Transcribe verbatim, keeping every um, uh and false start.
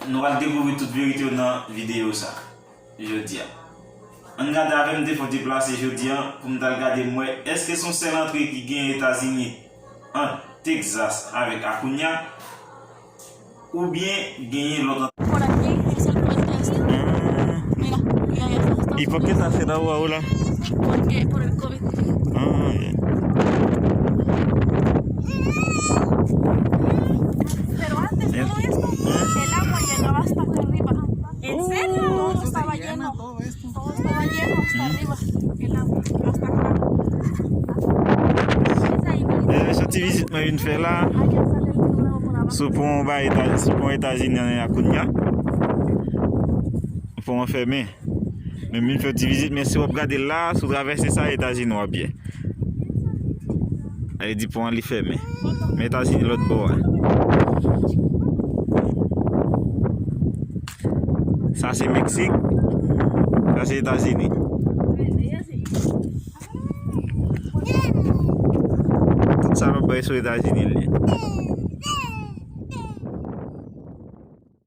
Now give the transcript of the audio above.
Nou pral dekouvri tout verite yo nan videyo sa jodi a. Ann gade avè m, m te fè yon deplase jodi a pou m t al gade m wè èske se yon sèl antre ki gen Etazini ant Texas avèk Acuna, oubyen genyen lòt antre. Por aquí es el puente este. Mira, y allá está Estados Unidos. ¿Y por qué está cerrado ahora? Porque por el COVID. Ah, ya. Pero antes todo esto, el agua llegaba hasta acá arriba. ¿En serio? Todo estaba lleno. Todo estaba lleno hasta arriba. El agua, hasta acá. Eh, se yon ti vizit mwen vin fè la. Allá sale el río Bravo por abajo. Sou pon ba Eta-, sou pon Etazini an Acuna. Pon an fèmen. Men m vin fè yon ti vizit, men si w ap gade la, si w travèse sa, Etazini w ap ye. Sa vle di pon an li fèmen. Men Etazini lòt bò a. Sa se Meksik. Sa se Etazini. Tout sa lòt bò a se Etazini li ye.